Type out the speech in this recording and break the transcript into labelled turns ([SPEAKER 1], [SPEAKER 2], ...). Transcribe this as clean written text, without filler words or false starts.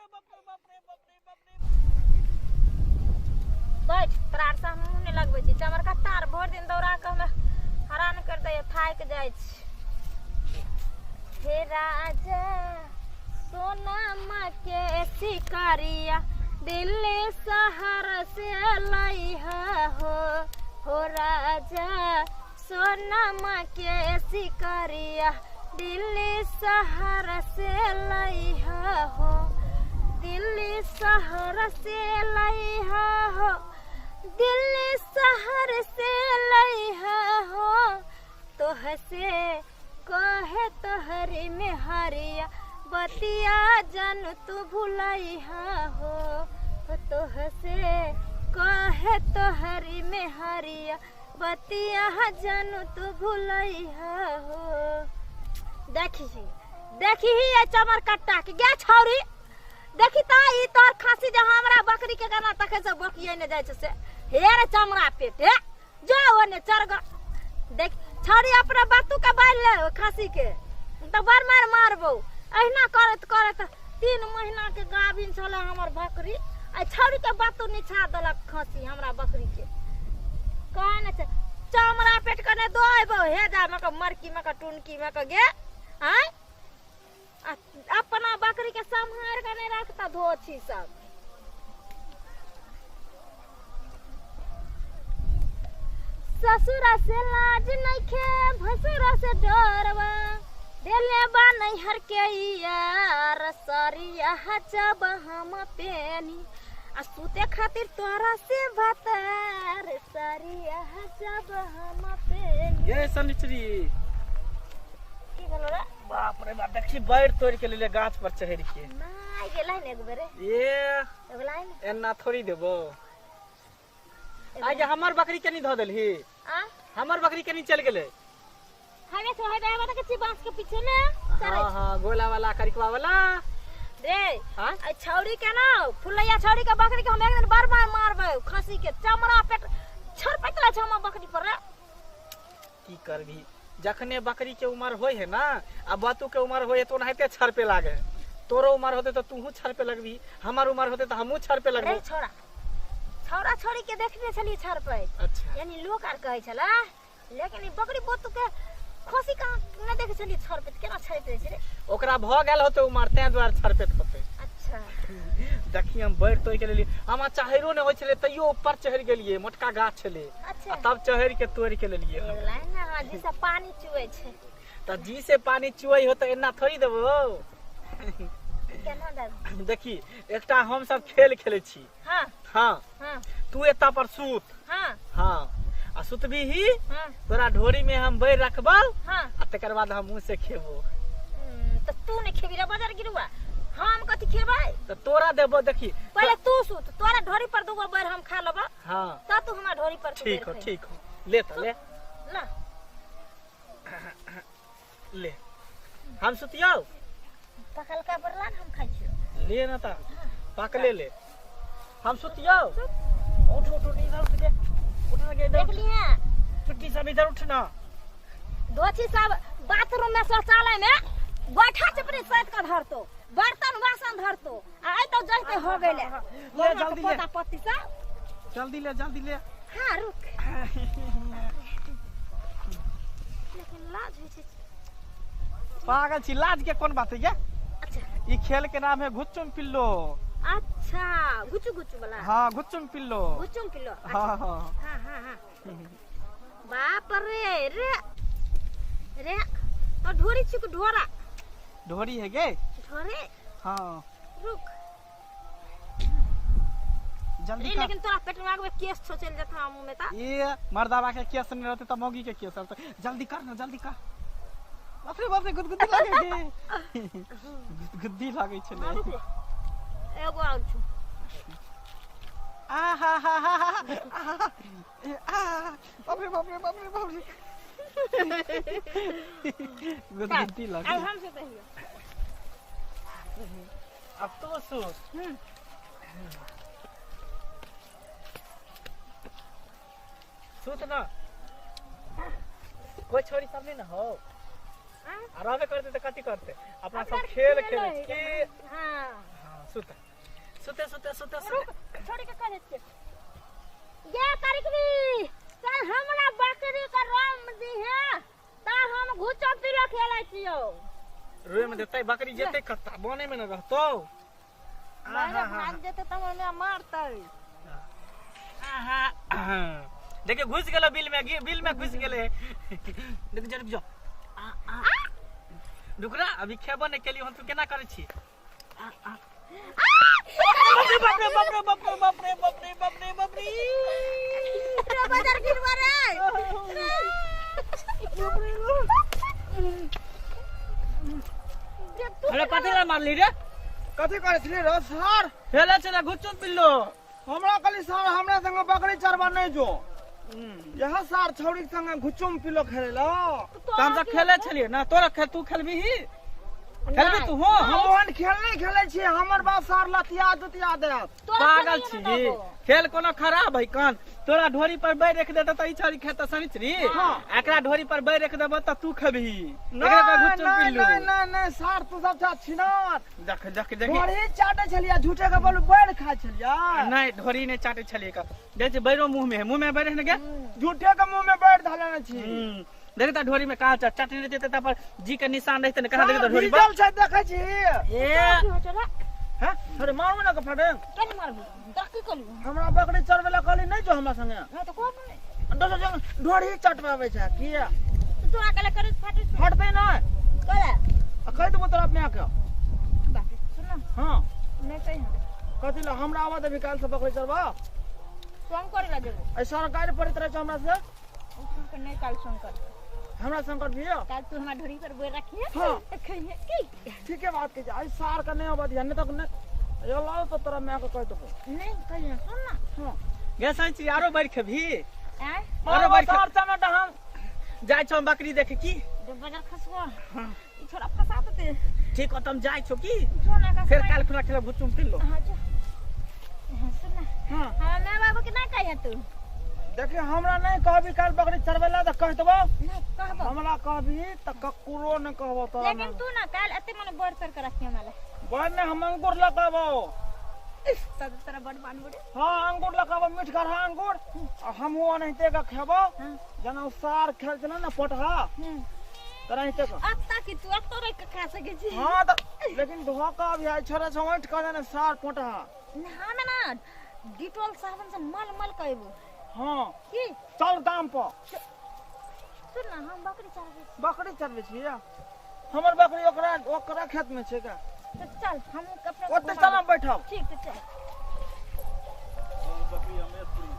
[SPEAKER 1] रे बाप रे बाप रे बाप रे बाप रे।
[SPEAKER 2] बैठ, तोरा आर से हम मुँह नहि लगबै छी। चमरकट्टा आर भरि दिन दौड़ा कऽ हमरा हरान कर दैया, थाकि जाइ छी। हे राजा सोनमा के शिकारिया दिल्ली शहर से लइहा हो राजा सोनमा के शिकारिया दिल्ली शहर से लइहा हो, दिल्ली शहर से लइहा हो, दिल्ली शहर से लइहा हो। तोह से कहे तोहरी में हरिया बतिया जन तू भुलैहा हो, तोह से कहे तोहरी में हरिया बतिया जन तू भुलैहा हो। देखी देखी ये चमर कट्टा के गे छौरी, देखी ता ई तोर खांसी जे हमरा बकरी के गाना तखे से बकिए ने जाय छै से हे रे चमड़ा पेट हे जो ओने चरग। देख छौरी अपना बातू के बाल ले खांसी के त बड़ मार मारबो। अहिना करत करत 3 महीना के गाभिन छले हमर बकरी, आ छौरी के बातू निछा देलक खांसी हमरा बकरी के। कहने छै चमड़ा पेट कने दोबो हे जा मक मरकी मक टुनकी मक गे आय अपना बकरी के सम्हार के नहीं रखता धोछी सब। ससुरा से लाज नइखे भसुरा से डरवा, देले बा नैहर के यार सरिया जब हम पेनी, आ सुते खातिर तोरा से भतार सरिया जब हम पेनी।
[SPEAKER 1] ये सनिचरी
[SPEAKER 2] की भेलो रे?
[SPEAKER 1] बाप रे बाप, देखी बैर तोड़ के लेले गाछ पर चढ़ के।
[SPEAKER 2] ना गेलै ने एक बेरे।
[SPEAKER 1] ए
[SPEAKER 2] एगो लाइन
[SPEAKER 1] एना थोड़ी देबो। आगे हमर बकरी के नहीं धो देलही?
[SPEAKER 2] आ
[SPEAKER 1] हमर बकरी के नहीं चल गेलै।
[SPEAKER 2] हमे से होय बे बता के बांस के पीछे में चरै।
[SPEAKER 1] हां हां गोला वाला करिकवा वाला
[SPEAKER 2] रे।
[SPEAKER 1] हां
[SPEAKER 2] आ छौरी के ना फुलैया छौरी के बकरी के हम एक दिन बार बार मारबै खसी के चमड़ा पेट छरपैत रहै छै हमर बकरी पर रे।
[SPEAKER 1] की करबी जखने बकरी के उम्र होय है ना आ बातू के उम्र होय है तो ओनाहिते छरपे लागे। तोरो उम्र होते तो तूहू छरपे लगबी, हमर उम्र होते तो हमहू छरपे लगबी।
[SPEAKER 2] रे छोरा छौरा छोरी के देखने छलियै छरपैत।
[SPEAKER 1] अच्छा
[SPEAKER 2] यानी लोक आर कहै छला, लेकिन ई बकरी बोतू के खसी कहाँ नहि देखै छलियै छरपैत, केना छरपैत रहै छै रे?
[SPEAKER 1] ओकरा भ गेल होते उम्र तें दुआरे छरपैत होते।
[SPEAKER 2] अच्छा
[SPEAKER 1] देखी हम बैठ तोड़ के लेलियै, हमरा चढ़ो नहि होइ छलै तैयो ऊपर चढ़ि गेलियै, मोटका गाछ छलै।
[SPEAKER 2] अच्छा
[SPEAKER 1] आ तब चढ़ि के तोड़ के लेलियै।
[SPEAKER 2] ना हाँ जी से पानी चुए छै।
[SPEAKER 1] त जी से पानी चुए हो त एना थोड़ी देबो।
[SPEAKER 2] केना देबो?
[SPEAKER 1] देखी एकटा हम सब खेल खेलै छी।
[SPEAKER 2] हां
[SPEAKER 1] हां
[SPEAKER 2] हां
[SPEAKER 1] तू एता पर सूत।
[SPEAKER 2] हां
[SPEAKER 1] हां आ सुतबी ही
[SPEAKER 2] हां
[SPEAKER 1] तोरा ढोरी में हम बैर रखबौ।
[SPEAKER 2] हां
[SPEAKER 1] आ तकर बाद हम मुंह से खेबो।
[SPEAKER 2] त तू नहीं खेबी रे बाजार गिरुआ, हम कथी खेबै?
[SPEAKER 1] त तोरा देबो। देखी
[SPEAKER 2] पहिले तू सूत, तोरा ढोरी पर दूगो बैर हम खा लेबो।
[SPEAKER 1] हां
[SPEAKER 2] त तू हमरा ढोरी पर
[SPEAKER 1] ठीक हो ठीक हो ले त ले
[SPEAKER 2] ना
[SPEAKER 1] ले हम सुतियौ।
[SPEAKER 2] पकलका बरला हम खाइ छियो।
[SPEAKER 1] ले ना त पकले ले हम सुतियौ। उठ उठ उठ इधर उठ गे, उठ ना गे इधर।
[SPEAKER 2] देख लिहे
[SPEAKER 1] चुट्टी सब इधर उठ ना।
[SPEAKER 2] दोछी सब बाथरूम में शौचालय में गोइठा चपड़ी सैत के धरतो, बर्तन वासन धरतो, आ आइ तो जइते हो गेले।
[SPEAKER 1] ले जल्दी ले
[SPEAKER 2] पोता पत्ती सब
[SPEAKER 1] जल्दी ले जल्दी ले।
[SPEAKER 2] हां रुक, लेकिन लाज होइ छै।
[SPEAKER 1] पागल छी, लाज के कोन बात है ये?
[SPEAKER 2] अच्छा
[SPEAKER 1] ई खेल के नाम है घुच्चुम पिल्लो।
[SPEAKER 2] अच्छा घुचु घुचु वाला।
[SPEAKER 1] हाँ घुच्चुम पिल्लो।
[SPEAKER 2] घुचुम पिल्लो।
[SPEAKER 1] हाँ हाँ
[SPEAKER 2] हाँ हाँ हाँ। बाप रे रे रे तो ढोरी छिक ढोरा
[SPEAKER 1] ढोरी है गे
[SPEAKER 2] ढोरे।
[SPEAKER 1] हाँ
[SPEAKER 2] रुक
[SPEAKER 1] जल्दी
[SPEAKER 2] रे,
[SPEAKER 1] कर।
[SPEAKER 2] लेकिन तोरा पेट में आगवे केस छो चल जाता मुंह में ता।
[SPEAKER 1] ये मर्दावा के केस नहीं रहते त मौगी के केस रहते। जल्दी कर ना जल्दी कर। बाप रे बाप रे गुदगुदी लागे गे, गुदगुदी लागे छले।
[SPEAKER 2] एगो और छु।
[SPEAKER 1] आ हा हा हा हा आ बाप रे बाप रे बाप रे बाप रे गुदगुदी लागे।
[SPEAKER 2] अब हम से कहियो
[SPEAKER 1] अब तो सुस। सुत ना कोई छोरी सब नहीं ना हो। आ रहबे करते त कथी करते अपना सब खेल खेले के।
[SPEAKER 2] हां
[SPEAKER 1] हां सुत सुते सुते सुते।
[SPEAKER 2] रुक, छोड़ी के कने छे गे करिकबी। चल हमरा बकरी के राम दी है ता हम घुचो पिलो खेलै छियो।
[SPEAKER 1] रोए में देतै बकरी जेतै कत्ता बने में न रहतो।
[SPEAKER 2] मारे भाग जेतै त हमरा मारतै।
[SPEAKER 1] आहा देखिए घुस गेलो बिल में, बिल में घुस गेले। देख जा रुक जा, रुक ना, अभी खेबो नहीं केलियो हम, तू केना करै छी? बाप रे बाप रे बाप रे बाप रे बाप रे बाप रे बाप रे
[SPEAKER 2] रे बाजार गिरवा रे।
[SPEAKER 1] अरे कथी ला मारली रे?
[SPEAKER 3] कथी करै छली रे सर?
[SPEAKER 1] हेले छले घुचुन पिल्लो।
[SPEAKER 3] हमरा कहली सर हमरा संग बकरी चरबा नहीं जो, यहाँ सार छौड़ी के संग घुचुम पिलो खेले।
[SPEAKER 1] त हम सब खेले छलिए ना, तोरा खेल तू खेलबी ही खेलबी तू हो।
[SPEAKER 3] हम ओहन खेल नहीं खेले छियै, हमर बाप सार लतिया जुतिया देत।
[SPEAKER 1] पागल छी, खेल कोनो खराब है कान? तोरा ढोरी पर बैर रख देता त ई छौड़ी खेता सनिचरी, एकरा ढोरी पर बैर रख देबो त तू खेबही। एकरा पर घुचुम पिल्लू।
[SPEAKER 3] नहीं नहीं नहीं सार तू सब छा छिनार।
[SPEAKER 1] देख देख देख
[SPEAKER 3] ढोरी चाटे छलिया, झूठे के बोलू बैर खाय छलिया।
[SPEAKER 1] नहीं ढोरी नहीं चाटे छलिए का, देख जे बैरो मुंह में है, मुंह में बैर है ने के
[SPEAKER 3] झूठे के मुंह में बैर धले छी।
[SPEAKER 1] देख त ढोरी में कहाँ चटनी रहते त पर जी के निशान रहते ने, कहाँ देख त ढोरी पर
[SPEAKER 3] भीजल छै देखै छी।
[SPEAKER 1] ए
[SPEAKER 3] हैं अरे मारू ना के फटे
[SPEAKER 2] केना मारबी? तोरा की कहलू?
[SPEAKER 3] हमरा बकरी चरबै ला कहली नहीं जो हमरा संगे।
[SPEAKER 2] हां त कोन नहीं
[SPEAKER 3] दोसर जगह ढोरी चटवाबै छै किया?
[SPEAKER 2] तोरा कहले करे फटे
[SPEAKER 3] फटतै नहीं
[SPEAKER 2] कहले
[SPEAKER 3] आ कहि देबो तोरा माय के।
[SPEAKER 2] बाप रे सुन ना।
[SPEAKER 3] हां
[SPEAKER 2] नहीं कहि
[SPEAKER 3] कथि ला हमरा आवा देबी काल से बकरी चरबा
[SPEAKER 2] संग करे ला जेबो।
[SPEAKER 3] ऐ सरकारी पड़ैत रहै छै हमरा से।
[SPEAKER 2] संग नहीं काल संग कर
[SPEAKER 3] हमरा संग कर भी
[SPEAKER 2] काल तू हमरा ढोरी पर बोल रखिए।
[SPEAKER 3] हां
[SPEAKER 2] खइहे की
[SPEAKER 3] ठीके बात के आई सार के नहीं आवा दिया नहीं तक नहीं यो लाओ तो तोरा माय के कहि देबो।
[SPEAKER 2] नहीं कहिए सुन ना।
[SPEAKER 3] हां
[SPEAKER 1] गे सैची आरो बैठ खेबी?
[SPEAKER 2] आय
[SPEAKER 1] आरो बैठ
[SPEAKER 3] सार चमटा हम
[SPEAKER 1] जाय छौ बकरी देखे की
[SPEAKER 2] बाजार खसबो। हां ई छोरा फसा देते।
[SPEAKER 1] ठीक हो तुम जाय छौ की
[SPEAKER 2] जो ना का
[SPEAKER 1] फिर काल खुना खेला भुचुम पिल्लो।
[SPEAKER 2] हां जो हां सुन ना।
[SPEAKER 3] हां
[SPEAKER 2] हां माय बाबू के ना कहिए तू।
[SPEAKER 3] देखिए हमरा नहीं कहबी काल बकरी चरबै ला त कह देबो।
[SPEAKER 2] नहीं कहबो
[SPEAKER 3] हमरा कहबी त ककरो न कहबो तोरा।
[SPEAKER 2] लेकिन तू ना काल एते मने बड़ तर के रखिए हमरा
[SPEAKER 3] बड़ ने हम अंगूर लगाबो।
[SPEAKER 2] तब तोरा बड़ मान बड़े।
[SPEAKER 3] हां अंगूर लगाबो मीठगर अंगूर आ हमहु अनहिते के खेबो जना उ सार खेल छल ना पटहा तोरा हिते के
[SPEAKER 2] अत्ता की तू अत्तो रे के खा सके छी।
[SPEAKER 3] हां त लेकिन धोखा भी आई छोरा छौट क देने सार पटहा
[SPEAKER 2] ना ना ना डिटोल साबुन से मल मल कहबो।
[SPEAKER 3] हां
[SPEAKER 2] की
[SPEAKER 3] चल दाम पर
[SPEAKER 2] सुन ना हम बकरी चरबै छी।
[SPEAKER 3] बकरी चरबै छी हमर बकरी ओकरा ओकरा खेत में छै का
[SPEAKER 2] तो चल हम अपने
[SPEAKER 3] ओते चल हम बैठब।
[SPEAKER 2] ठीक तो चल
[SPEAKER 4] बकरी हमें पूरी।